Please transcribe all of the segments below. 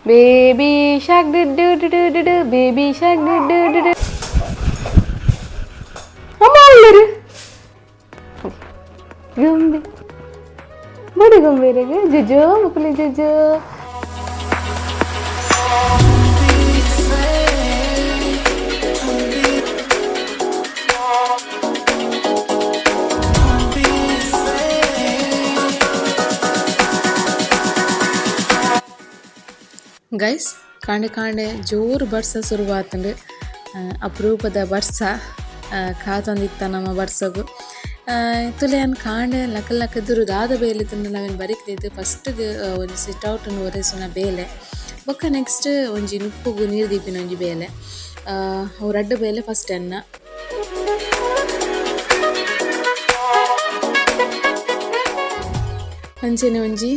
Baby shark do do do do do, baby shark do do do do. ಅಮ್ಮ ಉಳ್ಳರು ಗೊಂಬೆ ಬಡಿ ಗೊಂಬೆರೆಗೆ ಜುಜೋ ಮುಕುಲಿ ಜುಜೋ. Guys, ಕಾಂಡೆ ಕಾಂಡೆ ಜೋರು ಬರ್ಸ ಶುರುವಾತಂಡು. ಅಪರೂಪದ ಬರ್ಸ ಕಾತೊಂದಿತ್ತ ನಮ್ಮ ಬರ್ಸಗು. ತುಲೆ ಕಾಂಡೆ ಲಕ ಲಕ ದುರು ದಾದ ಬೇಲೆ ತಿಂದು ನಾವೇನು ಬರಿಕ್ದಿದ್ದು. ಫಸ್ಟ್ಗೆ ಒಂಜಿ ಸಿಟ್ ಔಟ್ ಒರೆಸುನ ಬೇಲೆ, ಬೊಕ್ಕ ನೆಕ್ಸ್ಟ್ ಒಂಜಿ ನುಪ್ಪುಗು ನೀರು ದೀಪಿನ ಒಂಜಿ ಬೇಲೆ. ಅವು ರಡ್ಡ್ ಬೇಲೆ ಫಸ್ಟ್ ಎನ್ನ. ಅಂಚೆನೆ ಒಂಜಿ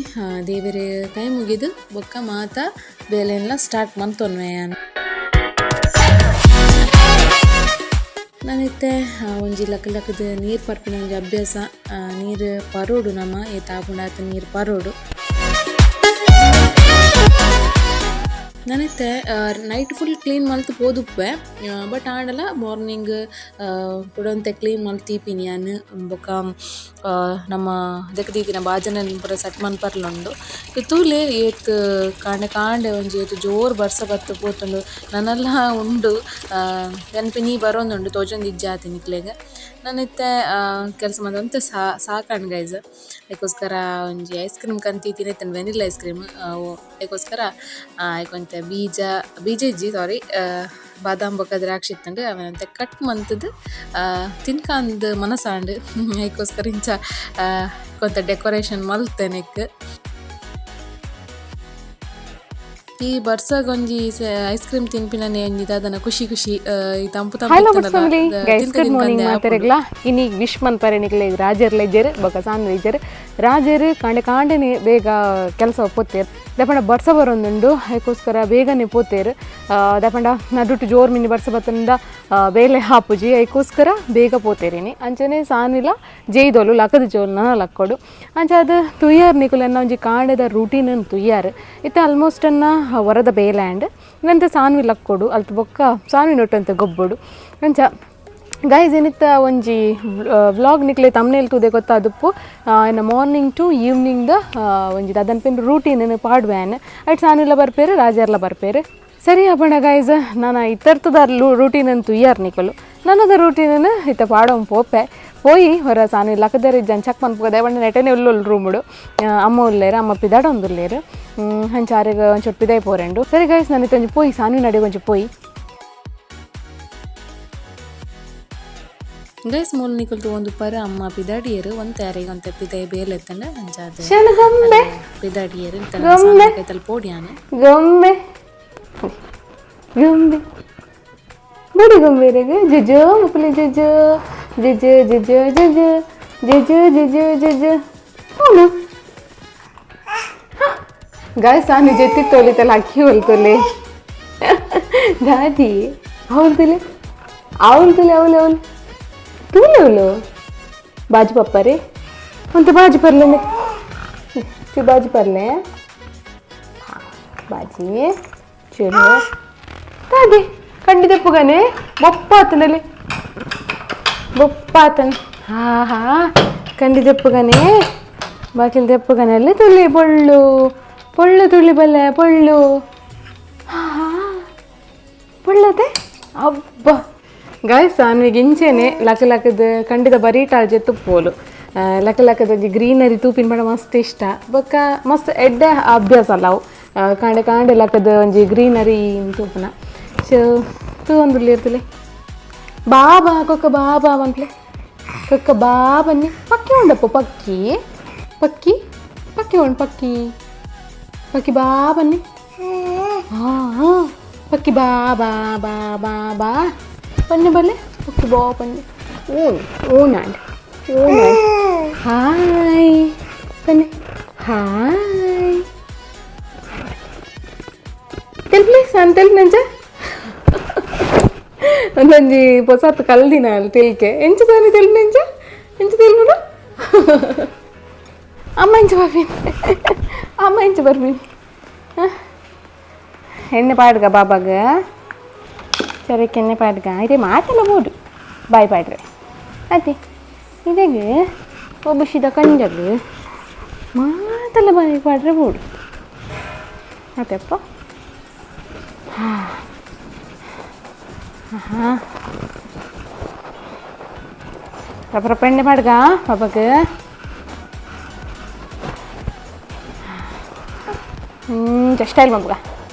ದೇವೆರೆ ಕೈ ಮುಗಿದು ಬೊಕ್ಕ ಮಾತ ಬೇಲೆನ್ಲ ಸ್ಟಾರ್ಟ್ ಮಂತೊನ್ವೆ ಯಾನ್. ನಾನಿತ್ತೆ ಒಂಜಿ ಲಕ್ಕ ಲಕ್ಕದ ನೀರು ಪರ್ಪಿನ ಒಂಜಿ ಅಭ್ಯಾಸ. ನೀರು ಪರೋಡು ನಮ್ಮ ಏತ್ ಆಪುಂಡಾತ್ ನೀರು ಪರೋಡು. ನಾನಿತ್ತೆ night full clean ಮಲ್ತ್ ಪೋದುಪ್ಪೆ, but ಆಂಡಲ morning ಕುಡೊಂತೆ clean ಮಲ್ತ್ ದೀಪಿನಿ ಯಾನ್. ಬೊಕ್ಕ ನಮ್ಮ ದೆಕ್ ದೀತಿನ ಬಾಜನನ್ ಪೂರ ಸೆಟ್ ಮನ್ಪರ್ಲುಂಡು. ತೂಲೆ ಏತ್ ಕಾಂಡೆ ಕಾಂಡೆ ಒಂಜಿ ಏತ್ ಜೋರು ಬರ್ಸ ಬತ್ತ್ ಪೋತುಂಡು. ನನಲ ಉಂಡು, ನೆನಪು ನೀ ಬರೋಂದುಂಡು, ತೋಜೊಂದು ಇಜ್ಜಾತಿ ನಿಕ್ಲೆಗ್. ನಾನಿತ್ತೆ ಕೆಲಸ ಮಂತ್ ಸಾಕಾಂಡ್ ಗೈಸ್. ಅದಕ್ಕೋಸ್ಕರ ಒಂಜಿ ಐಸ್ ಕ್ರೀಮ್ ಕಂತಿತ್ತಿನ ಇತ್ತಂಡ್, vanilla ice cream. ಅದಕ್ಕೋಸ್ಕರ ಐಕೊಂತೆ ಬೀಜ ಬೀಜ ಇಜ್ಜಿ, ಸಾರಿ, ಬಾದಾಮ್ ಬೊಕ್ಕ ದ್ರಾಕ್ಷಿ ಇತ್ತಂಡ್. ಅವೆನಂತೆ ಕಟ್ ಮಂತುದು ತಿನ್ಕಂದ್ ಮನಸಾಂಡ್. ಅದಕ್ಕೋಸ್ಕರ ಇಂಚ ಕೊಂತ ಡೆಕೋರೇಷನ್ ಮಲ್ತೆ ನೆಕ್. ಈ ಬರ್ಸಗೊಂಜಿ ಐಸ್ ಕ್ರೀಮ್ ತಿನ್ಪಿನನೆ ಒಂಜಿ ದಾದನ ಖುಷಿ ಖುಷಿ. ಈ ತಂಪು ತಂಪು ಹಲೋ ಇತ್ತುಂಡಲ, family guys, ತಿನ್ಕ good morning ತಿನ್ಕಂದೆ ಆಪುಂಡು. ಮಾತೆರೆಗ್ಲ. ಇನಿ ವಿಶ್ ಮನ್ಪರೆ ನಿಕ್ಲೆ ರಾಜರ್ ಲೆಜ್ಜೆರ್ ಬೊಕ ಸಾನ್ವೆಜ್ಜೆರ್. ರಾಜರ್ ಕಾಂಡೆ ಕಾಂಡೆನೆ ಬೇಗ ಕೆಲಸ ಪೋತೇರ್. ದಪಂಡ ಬರ್ಸ ಬರೊಂದುಂಡು, ಅದಕ್ಕೋಸ್ಕರ ಬೇಗನೆ ಪೋತೇರ್. ದಪಂಡ ನಡುಟು ಜೋರ್ ಮಿನಿ ಬರ್ಸ ಬತ್ತಂದ ಬೇಲೆ ಹಾಪುಜಿ, ಅದಕ್ಕೋಸ್ಕರ ಬೇಗ ಪೋತೇರಿನಿ. ಅಂಚನೆ ಸಾನಿಲ ಜೈದೋಲು ಲಕದ ಜೋಲ್ ನನ ಲಕ್ಕೊಡು. ಅಂಚ ಅದು ತುಯ್ಯಾರ್ ನಿಕುಲೆನ್ನ ಒಂಜಿ ಕಾಂಡೆದ ರೂಟೀನ್ ತುಯ್ಯಾರ್. ಇತ್ತೆ ಆಲ್ಮೋಸ್ಟ್ ಅನ್ನ ವರದ ಬೇಲೆ ಆ್ಯಂಡ್ ಇನ್ನಂತೆ ಸಾನ್ವಿ ಲಕ್ಕೊಡು, ಅಲ್ತ್ ಬೊಕ್ಕ ಸಾನ್ವಿ ನೊಟ್ಟಂತೆ ಗೊಬ್ಬೊಡು. ಅಂಚ ಗೈಸ್, ಏನಿತ್ತ ಒಂಜಿ ವ್ಲಾಗ್ ನಿಕ್ಲೆ ತಮ್ನೇಲ್ ತೂದೆ ಗೊತ್ತಾದುಪ್ಪು. ಇನ್ನು morning to evening the ಒಂಜಿ ದಾದನ್ಪಿನ್ ರೂಟೀನ್ ಪಾಡ್ವೆ. ಐಟ್ ಸಾನಿಲ ಬರ್ಪೇರು, ರಾಜರ್ಲ ಬರ್ಪೇರು. ಸರಿ ಅಪ್ಪಣ ಗೈಸ್, ನಾನು ಇತ್ತರ್ತದ ರೂಟೀನ್ ತುಯ್ಯಾರ್ ನಿಕಲು. ನನ್ನದ ರೂಟೀನ್ ಇತ್ತ ಪಾಡೋಂ ಪೋಪೆ. ಪೋಯಿ ಹೊರ ಸಾನಿ ಲಕದರಿ ಜನ್ ಚಕ್ ಮನ್ಪುಗದೆ ಬಣ್ಣ ನೆಟನೆ ಉಲ್ಲೊಲ್ ರೂಮುಡು. ಅಮ್ಮ ಉಲ್ಲೇರು, ಅಮ್ಮ ಪಿದಾಡ ಉಲ್ಲೇರು. ಅಂಚ ಆರೆಗ್ ಒಂಚೂರು ಪಿದಾಯ್ ಪೋರೆಂಡು. ಸರಿ ಗೈಸ್, ನಾನು ಒಂಜಿ ಪೋಯಿ ಸಾನಿ ನಡೆ ಒಂಜಿ ಪೋಯಿ. ಗೈಸ್, ಮೂಲು ನಿಕುಲು ತೂವೊಂದುಪ್ಪರ್, ಅಮ್ಮ ಪಿದಾಡಿಯೆರ್. ಒಂತೆ ಅರೆಗ್ ಒಂತೆ ಪಿದಾಯಿ ಬೇಲೆ ಇತ್ತಂಡ, ಅಂಚಾದ್ ಗೊಂಬೆ ಪಿದಾಡಿಯೆರ್. ಗೊಂಬೆ. ಕೈತಲ್ ಪೋಡ್ಯಾನ್. ಗೊಂಬೆ ಗೊಂಬೆ ಬಡಿ ಗೊಂಬೆರೆಗ್ ಜುಜೋ ಮುಕುಲಿ ಜುಜೋ ಜುಜು ಜುಜು ಜುಜು ಜುಜು ಜುಜು ಜುಜು. ಹೌದು ಗಾಯ್, ಸಾನು ಜೆತ್ತಿ ತೋಲಿತಲ್ಲ ಅಕ್ಕಿ ಹೊಲ್ತೊಲೆ ದಾದಿ ಅವಲ್ತಲೆ ಅವಲ್ತಲೆ ಅವಲ್ ಅವಲ್ ತೂಲೆ ಅವಲು ಬಾಜು ಪಪ್ಪರೆ ಒಂತೆ ಬಾಜು ಪರ್ಲೆ ಚು ಬಾಜು ಪರ್ಲೆ ಬಾಜಿ ಚಲೋ ದಾದಿ ಕಂಡಿ ತೆಪ್ಪುಗನೆ ಬೊಪ್ಪಾತನಲ್ಲಿ ಬೊಪ್ಪಾತನ್. ಹಾ ಹಾ, ಕಂಡಿ ತೆಪ್ಪುಗನೆ ಬಾಕಿಲ್ ತೆಪ್ಪುಗನೆ. ಅಲ್ಲಿ ತುಳಿ ಪೊಳ್ಳು ಪೊಳ್ಳು ತುಳಿ ಬಲ್ಲೆ ಪೊಳ್ಳು. ಹಾ ಹಾ, ಪೊಳ್ಳತೆ ಅಬ್ಬ. ಗಾಯ್, ಸಾನ್ವಿಗೆ ಇಂಚೆನೆ ಲಕ ಲಕದ ಖಂಡಿತ ಬರೀಟಾಳ್ ಜೆತ್ತು ಪೋಲು. ಲಕ ಲಕದ ಒಂಜಿ ಗ್ರೀನರಿ ತೂಪಿನ ಪಂಡ ಮಸ್ತ್ ಇಷ್ಟ. ಬೊಕ್ಕ ಮಸ್ತ್ ಎಡ್ಡೆ ಅಭ್ಯಾಸ ಅಲ್ಲ ಅವು, ಕಾಂಡೆ ಕಾಂಡೆ ಲಕದ ಒಂಜಿ ಗ್ರೀನರಿ ತೂಪುನ. ಸೊ ತೂವೊಂದುಲ್ಲೆರ್ತಲೆ. ಬಾಬಾ ಕೊಕ್ಕ ಬಾಬಾ ಮನ್ಪ್ಲೆ ಕೊಕ್ಕ ಬಾಬನ್ನಿ. ಪಕ್ಕಿ ಉಂಡಪ್ಪ, ಪಕ್ಕಿ ಪಕ್ಕಿ ಪಕ್ಕಿ ಉಂಡು, ಪಕ್ಕಿ ಪಕ್ಕಿ ಬಾ ಬನ್ನಿ. ಹಾಂ ಹಾಂ, ಪಕ್ಕಿ ಬಾ ಬಾ ಬಾ ಬಾ ಬಾ ಬನ್ನಿ ಬಲ್ಲೆ, ಪಕ್ಕಿ ಬಾ ಬನ್ನಿ. ಊನ್ ಊನಾಂಡ್ ಊನಾಂಡ್. ಹಾಯ್ ಬನ್ನಿ, ಹಾಯ್ ತೆಲ್ಪ್ಲೆ ಸಾನ್ ತೆಲ್ಪ್ ನಂಚ. ಒಂದೊಂಜಿ ಪೊಸತ್ ಕಲ್ದಿನ ಅಲ್ಲಿ ತೆಲ್ಕೆ. ಎಂಚ ಸಾನಿ ತೆಲ್ಪ್ ಎಂಚ ಎಂಚ ತೆಲ್ಪುನು? ಅಮ್ಮ ಇಂಚ ಬರ್ಪಿನಿ, ಅಮ್ಮ ಇಂಚ ಬರ್ಪಿನಿ. ಎಣ್ಣೆ ಪಾಡ್ಗ ಬಾಬಾಗ ಚರಕ್ಕೆ ಎಣ್ಣೆ ಪಾಡ್ಗ ಇದೇ ಮಾತೆಲ್ಲ ಬೋಡು ಬಾಯ್ ಪಾಡ್ರೆ ಅದೇ ಇದಾಗ ಒಬ್ಬಶಿದ ಕಂಜಗ್ ಮಾತೆಲ್ಲ ಬಾಯ್ ಪಾಡ್ರೆ ಬೋಡು ಅತ್ತಪ್ಪ ಹಾಂ ಹಾಂ ರಪ್ಪ ರಪ್ಪ ಎಣ್ಣೆ ಪಾಡ್ಗ ಬಾಬಾಗ ಇಂಚ ಸ್ಟೈಲ್ ಮಬ್ಬಗ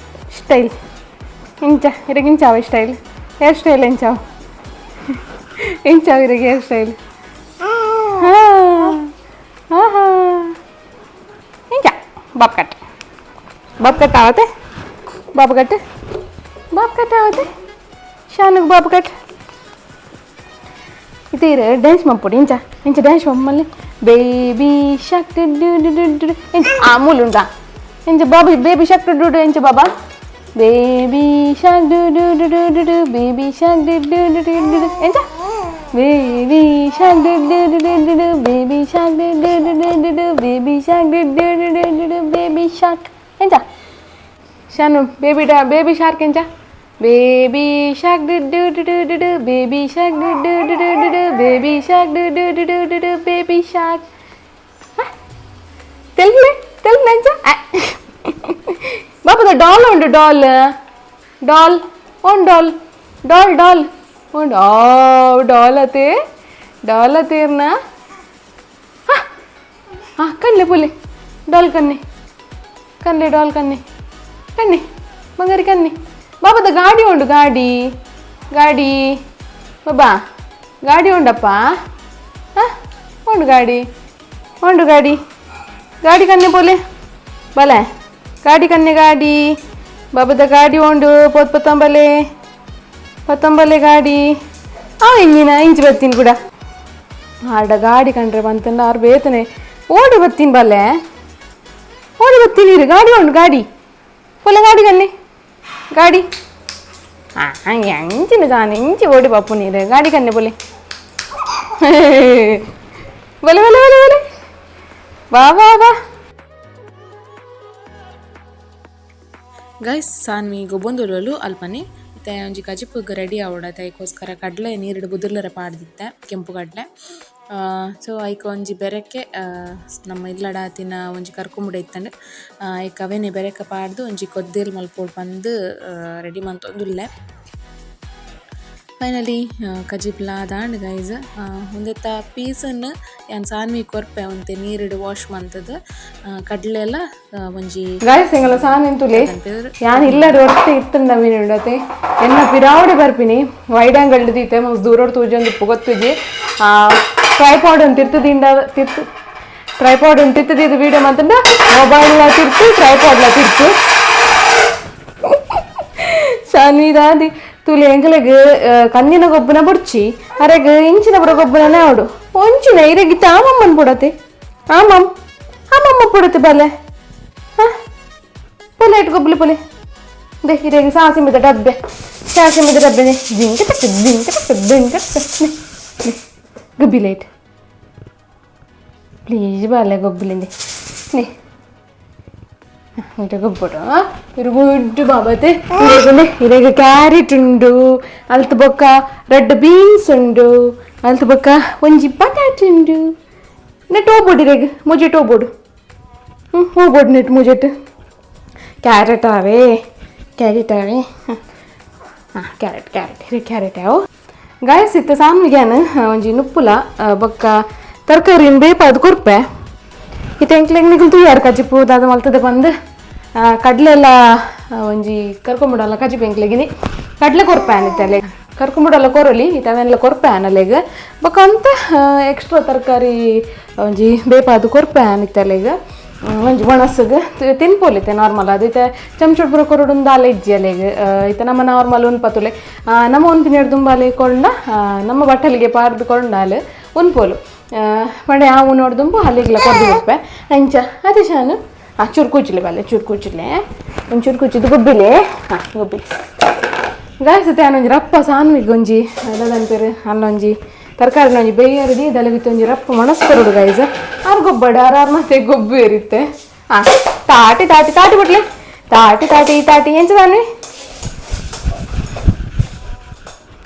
ಸ್ಟೈಲ್ ಇಂಚ ಇರಗ ಇಂಚಾವ style hair style ಎಂಚಾವ್ ಎಂಚಾವ್ ಇರಗ ಹೇರ್ ಸ್ಟೈಲ್ ಹಾಂ ಹಾಂ ಇಂಚ Bob cut Bob cut ಆವತ್ತೆ Bob cut Bob cut ಆವತ್ತೆ ಶಾನುಗ್ Bob cut ಇದು ಡ್ಯಾನ್ಸ್ ಮಪ್ಪುಡಿ ಇಂಚ ಇಂಚ ಡ್ಯಾನ್ಸ್ ಮಮ್ಮಲ್ಲಿ baby shark do do do do ಇಂಚ ಆ ಮೂಲ ಉಂಟಾ ಇಂಚ ಬಾಬಾ baby shark do do ಇಂಚ ಬಾಬಾ baby shark do do do do do do baby shark do do do do do do ಎಂಚ baby shark do do do do do do baby shark do do do do do do baby shark do do do do do do baby shark ಎಂಚ Shanu baby ಡಾ baby shark ಎಂಚ baby shark do do do do do do baby shark do do do do do do baby shark do do do do do do baby shark ತೆಲ್ಲೆ ತೆಲ್ಲೆ ಎಂಚ ಬಾಬದ doll ಉಂಡು doll doll one doll doll doll ಉಂಡು ಆ doll ಅತೆ doll ಅತೇರ್ನ ಹಾಂ ಕಣ್ಣೆ ಪುಲಿ doll ಕಣ್ಣೆ ಕಣ್ಣೆ doll ಕಣ್ಣೆ ಕಣ್ಣೆ ಬಂಗಾರಿ ಕಣ್ಣೆ ಬಾಬದ ಗಾಡಿ ಉಂಡು ಗಾಡಿ ಗಾಡಿ ಬಾಬಾ ಗಾಡಿ ಉಂಡಪ್ಪ ಹಾಂ ಉಂಡು ಗಾಡಿ ಉಂಡು ಗಾಡಿ ಗಾಡಿ ಕಣ್ಣೆ ಪೋಲೆ ಬಲೆ ಗಾಡಿ ಕಣ್ಣೆ ಗಾಡಿ ಬಾಬದ ಗಾಡಿ ಉಂಡು ಪೋತ್ ಪತ್ತಂಬಲೆ ಪತ್ತಂಬಲೆ ಗಾಡಿ ಆ ಇಂಜಿನ ಇಂಚು ಬತ್ತೀನಿ ಕೂಡ ಆಡ ಗಾಡಿ ಕಂಡ್ರೆ ಬಂತಂಡ ಆರು ಬೇತನೆ ಓಡಿ ಬತ್ತೀನಿ ಬಲ್ಲೆ ಓಡಿ ಬತ್ತೀನಿ ಇರು ಗಾಡಿ ಉಂಡು ಗಾಡಿ ಪೊಲೆ ಗಾಡಿ ಕಣ್ಣೆ ಗಾಡಿ ಹಾಂ ಎಂಚಿನ ಜಾನ ಇಂಚಿ ಓಡಿ ಬಾಪು ನೀರು ಗಾಡಿ ಕಣ್ಣೆ ಪೊಲೆ ಬಲೆ ಬಲೆ ಬಲೆ ಬಲೆ ಬಾ ಬಾ ಬಾ. ಗೈಸ್ ಸಾನ್ವಿ ಗೊಬ್ಬೊಂದುಲಲು ಅಲ್ಪನೆ ಇತ್ತೆ ಒಂಜಿ ಕಜಿಪುಗ್ ರೆಡಿ ಆವೊಡು ಐಕೋಸ್ಕರ ಕಡಲೆ ನೀರುಡು ಬುದುರ್ಲರ ಪಾಡ್ದಿತ್ತೆ ಕೆಂಪು ಕಡಲೆ. ಸೊ ಐಕ್ ಒಂಜಿ ಬೆರಕೆ ನಮ್ಮ ಇಲ್ಲಡ ಆತಿನ ಒಂಜಿ ಕರ್ಕೊಂಬುಡ ಇತ್ತಂಡ್ ಐಕ್ ಅವೇನೆ ಬೆರಕೆ ಪಾಡ್ದು ಒಂಜಿ ಕೊದ್ದೇಲ್ ಮಲ್ಪೊಡು ಪಂದ್ ರೆಡಿ ಮಂತೊಂದುಲ್ಲೆ. ಫೈನಲಿ ಕಜಿಪ್ಲ ದಾಂಡ್ ಗೈಸ್. ಉಂದೆತ ಪೀಸನ್ನು ಯಾನ್ ಸಾನ್ವಿ ಕೊರ್ಪೆ ಒಂತೆ ನೀರುಡು ವಾಶ್ ಮಂತದ್ ಕಡಲೆಲ್ಲ ಒಂಜಿ ಗಾಯ್ಸ್ ಎಂಗಲ ಸಾನ್ ತುಲೆ ಯಾನ್ ಇಲ್ಲಡ್ ಒರ್ತೆ ಇತ್ತಂಡ ಮೀನುಂಡತೆ ಎನ್ನ ಪಿರಾವಡೆ ಬರ್ಪಿನಿ ವೈಡ್ ಆಂಗಲ್ ದೀತೆ ಮಸ್ತ್ ದೂರೋಡ್ ತೂಜೊಂದು ಗೊತ್ತುಜಿ ಟ್ರೈಪಾಡ್ ಒಂದು ತಿರ್ತದಿಂದ ತಿರ್ತು ಟ್ರೈಪಾಡ್ ಒಂದು ತಿರ್ತದಿದ್ದು ವೀಡಿಯೋ ಮಂತಂಡ ಮೊಬೈಲ್ ತಿರ್ತು ಟ್ರೈಪಾಡ್ಲ ತಿರ್ತು ಶಾನ್ವಿದಾದಿ ತುಲೆ ಎಂಕಲೆಗ್ ಕಣ್ಣಿನ ಗೊಬ್ಬನ ಬುಡ್ಚಿ ಅರೆಗ್ ಇಂಚಿನ ಬುಡ ಗೊಬ್ಬನನೇ ಅವಡು ಒಂಚಿನ ಇರೆಗಿತ್ತ ಆಮಮ್ಮನ್ ಪುಡತೆ ಆಮಮ್ ಆಮಮ್ಮ ಪುಡತೆ ಬಲೆ ಹಾಂ ಪೊಲೆ ಇಟ್ಟು ಗೊಬ್ಬಲಿ ಪೊಲೆ they ಇರೆಗ್ ಸಾಸಿಮಿದ ಡಬ್ಬೆ ಸಾಸಿಮಿದ ಡಬ್ಬೆ ಜಿಂಕ ತಕ್ಕ ಜಿಂಕ ತಕ್ಕ ಜಿಂಕ ತಕ್ಕ ಗುಬ್ಬಿ ಲೈಟ್ ಪ್ಲೀಸ್ ಬಾಲೆ ಗೊಬ್ಬಲಿಂದೆ ನೇ ಇಟ ಗೊಬ್ಬಡು ಇರುಗುಡ್ಡು ಬಾಬತೆ ಇರೆಗ್ ಕ್ಯಾರೆಟ್ ಉಂಡು ಅಲ್ತ್ ಬೊಕ್ಕ ರೆಡ್ ಬೀನ್ಸ್ ಉಂಡು ಅಲ್ತ್ ಬೊಕ್ಕ ಒಂಜಿ ಬಟಾಟೆ ಉಂಡು ನೆಟ್ ಹೋಗ್ಬೋಡು ಇರೆಗ್ ಮುಜೆಟ್ ಹೋಗ್ಬೋಡು ಹ್ಞೂ ಹೋಗ್ಬೋಡು ನೆಟ್ ಮುಜೆಟ್ ಕ್ಯಾರೆಟ್ ಆವೆ ಕ್ಯಾರೆಟ್ ಆವೆ ಹಾಂ ಕ್ಯಾರೆಟ್ ಕ್ಯಾರೆಟ್ ಇರೆ ಕ್ಯಾರೆಟ್ ಯಾವ ಗಾಯಸ್ ಇತ್ತು ಸಾನ್ವಿಗ್ಯಾನ್ ಒಂಜಿ ನುಪ್ಪುಲ ಬೊಕ್ಕ ತರಕಾರಿನ ಬೇಪಾದ್ ಕೊರ್ಪೆ ಇತ್ತೆ ಎಂಕ್ಲೆಗ್ ನಿಕುಲು ತೂಯಾರ್ ಕಜಿಪು ದಾದ ಮಲ್ತದೆ ಬಂದು ಕಡಲೆ ಎಲ್ಲ ಒಂಜಿ ಕರ್ಕೊಂಬಿಡಲ್ಲ ಕಜಿಪು ಎಂಕ್ಲೆಗಿನಿ ಕಡಲೆ ಕೊರ್ಪೆ ಆನಿತ್ತಲೆ ಕರ್ಕೊಂಬಿಡಲ್ಲ ಕೊರಲಿ ಇತ್ತೆ ಅವೆಲ್ಲ ಕೊರ್ಪೆ ಆನಲೆಗ್ ಬೊಕ್ಕ ಅಂತ ಎಕ್ಸ್ಟ್ರಾ ತರಕಾರಿ ಒಂಜಿ ಬೇಪಾದ್ ಕೊರ್ಪೆ ಆನಿತ್ತಲೆಗ್ ಒಂಜಿ ಒಣಸುಗ್ ತಿನ್ಪೊಲಿತೆ ನಾರ್ಮಲ್ ಅದು ಇತ್ತೆ ಚಮಚೊಡ್ ಪೂರ ಕೊರೊಡುಂದು ದಾಲ ಇಜ್ಜಿ ಅಲೆಗ್ ಇತ್ತೆ ನಮ್ಮ ನಾರ್ಮಲ್ ಉನ್ಪತುಲೆ ನಮ್ಮ ಉನ್ಪಿನೇಡ್ ದುಂಬಾಲೆ ಕೊಂಡ ನಮ್ಮ ಬಟ್ಟಲಿಗೆ ಪಾರ್ದು ಕೊಂಡಾಲ್ ಉನ್ಪೋಲು ಪಂಡ ಯಾವ ನೋಡ್ದುಂಬು ಅಲ್ಲಿಗ್ಲ ಕೊರ್ದು ಬಿಡ್ಪೆ ಅಂಚ ಅದೇ ಶಾನು ಹಾಂ ಚೂರು ಕೂಚಿಲೆ ಬಲ್ಲೆ ಚೂರು ಕೂಚಿಲೆ ಒಂಚೂರು ಕೂಚಿದ್ದು ಗೊಬ್ಬಿಲೆ ಹಾಂ ಗೊಬ್ಬಿಲೆ ಗಾಯಸತೆ ಒಂಜಿ ರಪ್ಪ ಸಾನ್ವಿಗ್ ಒಂಜಿ ದಾದ ಅಲ್ಲೊಂಜಿ ತರಕಾರಿ ಒಂಜಿ ಬೇಯರ್ದಿ ದಲಗಿತ್ತು ಒಂಜಿ ರಪ್ಪ ಮಣಸ್ ಕೊರಡು ಗಾಯ್ಸ್ ಆರ್ ಗೊಬ್ಬಡ ಆರ್ ಆರ್ ಮತ್ತೆ ಗೊಬ್ಬು ಏರಿತ್ತೆ ಹಾಂ ತಾಟಿ ತಾಟಿ ತಾಟಿ ಬಿಡ್ಲಿ ತಾಟಿ ತಾಟಿ ತಾಟಿ ಎಂಚ ಸಾನ್ವಿ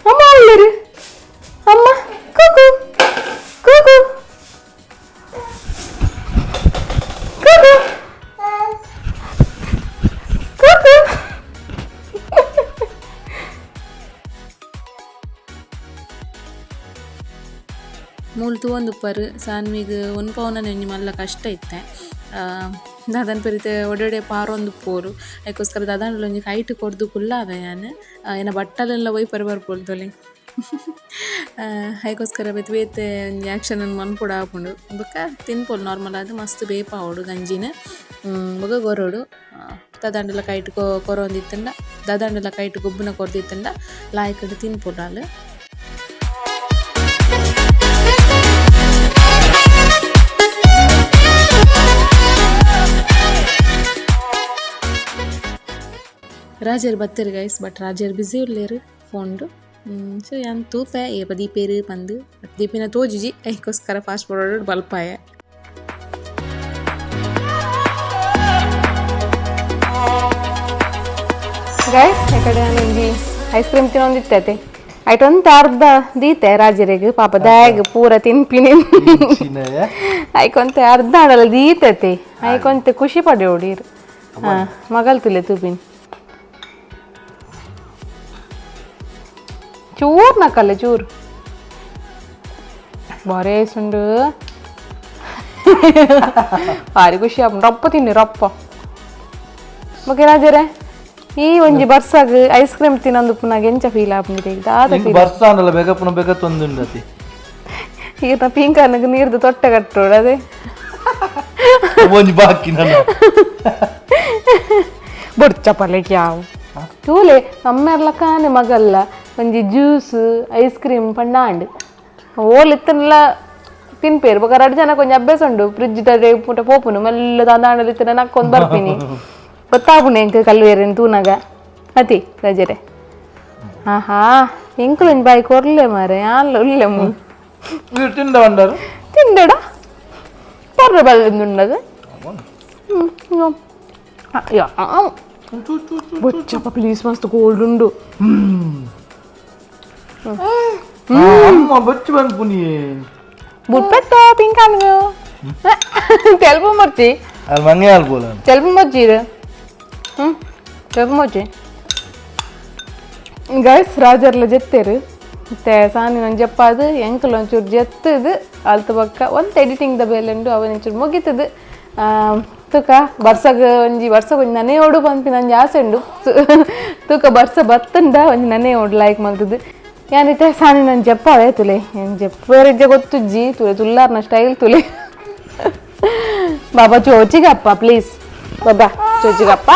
ಅಮ್ಮ ಉಳ್ಳೇರು ಅಮ್ಮ ಕೂಕು ಕೂಕು ಕೂಕು ಕೂಕು. ಮೂಲು ತೂವೊಂದುಪ್ಪರು ಸಾನ್ವಿಗ್ ಒನ್ಪವುನ ಒಂಜಿ ಮಲ್ಲ ಕಷ್ಟ ಇತ್ತೆ. ದಾದನ್ ಪೆರಿತೆ ಒಡೊಡೆ ಪಾರೊಂದು ಪೋರು ಐಕೋಸ್ಕರ ದಾದಾಂಡಲ ಒಂಜಿ ಕೈಟ್ ಕೊರ್ದು ಕುಲ್ಲಾವೆ ಯಾನ್ ಎನ್ನ ಬಟ್ಟಲೆಲ್ಲ ಒಯ್ಪರೆ ಬರ್ಪೋಲು ತೊಲೆ ಐಕೋಸ್ಕರ ಬೇತೆ ಬೇತೆ ಒಂಜಿ ಆ್ಯಕ್ಷನ್ ಮನ್ಪೊಡು ಆಪುಂಡು. ಬೊಕ್ಕ ತಿನ್ಪೊಲು ನಾರ್ಮಲ್ ಆದ್ ಮಸ್ತ್ ಬೇಪಾವೊಡು ಗಂಜಿನ ಬೊಕ್ಕ ಗೊರೊಡು ದಾದಾಂಡಲ ಕೈಟ್ ಕೊರೊಂದಿತ್ತುಂಡ ದಾದಾಂಡಲ ಕೈಟ್ ಗೊಬ್ಬುನ ಕೊರ್ದಿತ್ತುಂಡ ಲಾಯ್ಕಡ್ ತಿನ್ಪೊಲು ಆಲ್. ರಾಜರ್ ಬತ್ತೆರ್ ಗೈಸ್ ಬಟ್ ರಾಜರ್ ಬಿಸಿ ಉಲ್ಲೇರು ಫೋನ್ಡು. ಸೊ ಯಾನ್ ತೂಪೆ ಏಪ ದೀಪೇರು ಪಂದು ಬಟ್ ದೀಪಿನ ತೋಜುಜಿ ಐಕೋಸ್ಕರ ಫಾಸ್ಟ್ ಫಾರ್ವರ್ಡ್ ಬಲ್ಪಾಯೆ. ಗೈಸ್ ಈ ಕಡೆ ಒಂಜಿ ಐಸ್ ಕ್ರೀಮ್ ತಿನ್ನೊಂದಿತ್ತೈತೆ ಐಟೊಂತ ಅರ್ಧ ದೀತೆ ರಾಜರಿಗೆ ಪಾಪ ದಾಗ್ ಪೂರ ತಿನ್ಪಿನಿ ಐಕೊಂತೆ ಅರ್ಧ ಆಡಲ್ಲ ದೀತತೆ ಐಕೊಂತೆ ಖುಷಿ ಪಡೆಯೋಡಿರು. ಹಾಂ ಮಗಲ್ ತುಲೆ ತೂಪಿನಿ ಚೂರು ನಕ್ಕಲ್ಲ ಚೂರು ಬಾರೇ ಸುಂಡು ಭಾರಿ ಖುಷಿ ಆಪುಂಡು ರಪ್ಪ ತಿನ್ನಿ ರಪ್ಪ. ಬೊಕ ರಾಜರೇ ಈ ಒಂಜಿ ಬರ್ಸಾಗ ಐಸ್ ಕ್ರೀಮ್ ತಿನ್ನೊಂದು ಪುನಗ ಎಂಚ ಫೀಲ್ ಆಪುಂಡು ದಾದ ಇಂಕ್ ಬರ್ಸಾನಲ್ಲ ಬೇಗ ಪುನಃ ಬೇಗ ತೊಂದುಂಡತಿ. ಈರ್ನ ಪಿಂಕನಗ್ ನೀರ್ದು ತೊಟ್ಟೆ ಕಟ್ಟೋಡು ಅದೇ ಒಂಜಿ ಬಾಕಿ ನನ್ನ ಬೊಡ್ಚ ಯಾವ ತೂಲೆ ಅಮ್ಮೆರ್ಲ ಕಾನೆ ಮಗಲ್ಲ ಒಂಜಿ juice ice cream ಪಂಡ ಆಂಡ್ ಓಲ್ ಇತ್ತನೆಲ್ಲ ತಿನ್ಪೇರು ಬೊಕ ರಡ್ಡ್ ಜನ ಕೊಂಚ ಅಭ್ಯಾಸ ಉಂಡು ಫ್ರಿಜ್ ಪುಟ ಪೋಪುನು ಮೆಲ್ಲ ದಾದಾಂಡಲ ಇತ್ತನ ನಕ್ಕೊಂದು ಬರ್ತೀನಿ ಗೊತ್ತಾಪುಂಡು ಎಂಕ್ ಕಲ್ವೇರಿನ ತೂನಗ ಅತಿ ರಜರೆ. ಆಹಾ ಎಂಕುಲು ಒಂಜಿ ಬಾಯಿ ಕೊರ್ಲೆ ಮಾರೆ ಯಾನ್ಲ ಉಲ್ಲೆ ಮು మీరు ತಿಂದ ಬಂಡಾರು ತಿಂದಡ ಪರ್ರೆ ಬಲ್ಲಿಂದುಂಡದು ಬೊಚ್ಚಪ್ಪ ಪ್ಲೀಸ್ ಮಸ್ತ್ ಕೋಲ್ಡ್ ಉಂಡು. ಅಮ್ಮ ಬಚ್ಚು ಬಂದ್ಪುನಿ ಬುಡ್ಪೆತ್ತ ಪಿಂಕಾನು ತೆಲ್ಪು ಮರ್ಚಿ ಅದು ಮಂಗೆ ಆಲ್ಬೋಲ ತೆಲ್ಪು ಮರ್ಚಿ ತೆಲ್ಪು ಮರ್ಚಿ. ಗೈಸ್ ರಾಜರ್ಲ ಜೆತ್ತೇರು ಮತ್ತೆ ಸಾನಿ ಒಂಜಿ ಜಪ್ಪಾದು ಎಂಕಲ್ ಒಂಚೂರು ಜೆತ್ತದು ಅಲ್ತ ಬೊಕ್ಕ ಒಂತೆ ಎಡಿಟಿಂಗ್ ದ ಬೇಲೆ ಉಂಡು ಅವನ್ ಒಂಚೂರು ಮುಗಿತದು. ತೂಕ ಬರ್ಸಗ್ ಒಂಜಿ ಬರ್ಸಗ್ ಒಂಜಿ ನನೆ ಓಡು ಪನ್ಪಿನ ಒಂಜಿ ಆಸೆ ಉಂಡು. ತೂಕ ಬರ್ಸ ಬತ್ತುಂಡ ಒಂಜಿ ನನೆ ಓಡು ಲೈಕ್ ಮಲ್ತದು ಯಾನಿತ್ತೆ ಸಾನಿ ನಂಜಿ ಜಪ್ಪಾವೆ ತುಲೆ ಏನ್ ಜಪ್ಪೇರಿಜ್ಜ ಗೊತ್ತುಜ್ಜಿ ತುಲೆ ತುಲ್ಲಾರ್ನ ಸ್ಟೈಲ್ ತುಲೆ. ಬಾಬಾ ಚೋಚಿಗಪ್ಪ ಪ್ಲೀಸ್ ಬಾಬಾ ಚೋಚಿಗಪ್ಪ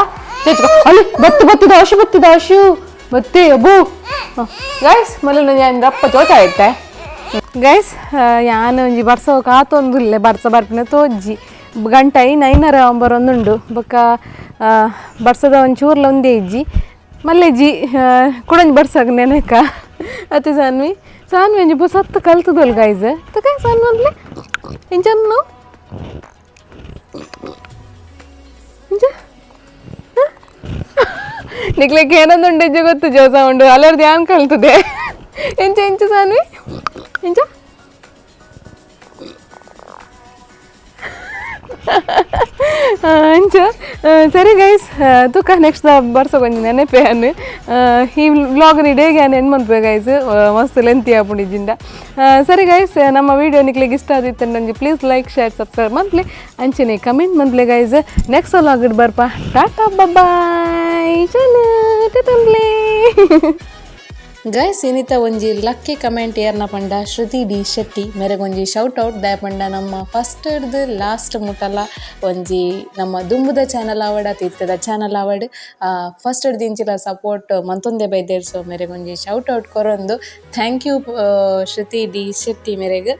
ಚೋಚಿಗ ಅಲ್ಲಿ ಬತ್ತು ಬತ್ತು ದಾಶು ಬತ್ತು ದಾಶು ಬತ್ತಿ ಅಬ್ಬು. ಗೈಸ್ ಮೊದಲು ನಾನು ರಪ್ಪ ಚೋಚ ಆಯ್ತೆ ಗೈಸ್ ಯಾನ್ ಒಂಜಿ ಬರ್ಸ ಕಾತೊಂದುಲ್ಲೆ ಬರ್ಸ ಬರ್ಪಿನ ತೋಜ್ಜಿ ಗಂಟೆ ಐನ್ ಐನರ ಬರೊಂದುಂಡು ಬೊಕ್ಕ ಬರ್ಸದ ಒಂಚೂರ್ಲ ಒಂದೇ ಇಜ್ಜಿ ಮಲ್ಲೆಜ್ಜಿ ಕುಡೊಂಜಿ ಬರ್ಸಗ್ ನೆನಕ ಅತಿ ಸಾನ್ವಿ ಸಾನ್ವಿ ಒಂಜಿ ಪುಸತ್ತು ಕಲ್ತದೋಲ್ ಗೈಸ್ ತಕ ಸಾನ್ವಿ ಅಂದ್ಲೆ ಇಂಚನ್ನು ಇಂಚ ನಿಕ್ಲೆಕ್ ಏನಂದುಂಡು ಇಜ್ಜಿ ಗೊತ್ತು ಜೋ ಸೌಂಡು ಅಲರ್ದು ಯಾನ್ ಕಲ್ತದೆ ಎಂಚ ಎಂಚ ಸಾನ್ವಿ ಎಂಚ ಅಂಚ ಸರಿ ಗೈಸ್ ತುಕ ನೆಕ್ಸ್ಟ್ ಬರ್ಸ ಒಂಜಿ ನೆನಪೆ ಅನ್ ಈ ವ್ಲಾಗ್ ಡೇಗೆ ಯಾನ್ ಎಂಡ್ ಮನ್ಪುವೆ ಗೈಸ್ ಮಸ್ತ್ ಲೆಂತಿ ಆಪುಂಡು ಇಜ್ಜಿಂಡ. ಸರಿ ಗೈಸ್ ನಮ್ಮ ವಿಡಿಯೋ ನಿಕ್ಲೆಗ್ ಇಷ್ಟ ಆದಿತ್ತಂಡ ಒಂಜಿ please like share subscribe ಮನ್ಪ್ಲೆ ಅಂಚನೆ ಕಮೆಂಟ್ ಮನ್ಪ್ಲೆ guys. Next vlog ಬರ್ಪ ಟಾಟಾ ಬಾಯ್ ಚಲೋ ಟಾಟಾ. ಗೈಸ್ ಇನಿತ ಒಂಜಿ ಲಕ್ಕಿ ಕಮೆಂಟ್ ಏರ್ನ ಪಂಡ ಶ್ರುತಿ ಡಿ ಶೆಟ್ಟಿ ಮೇರೆಗೊಂಜಿ ಶೌಟ್ ಔಟ್ ದಾಯ ಪಂಡ ನಮ್ಮ ಫಸ್ಟ್ ಹಿಡ್ದು ಲಾಸ್ಟ್ ಮುಟ್ಟಲ ಒಂಜಿ ನಮ್ಮ ದುಂಬುದ ಚಾನಲ್ ಆವಡ್ ಅತಿ ಇತ್ತದ ಚಾನಲ್ ಆವಡ್ ಫಸ್ಟ್ ಹಿಡ್ದು ಇಂಚಿಲ ಸಪೋರ್ಟ್ ಮಂತೊಂದೆ ಬೈದೇರ್. ಸೊ ಮೇರೆಗೊಂಜಿ ಶೌಟ್ ಔಟ್ ಕೊರೊಂದು thank you Shruti D Shetty ಮೇರೆಗ್.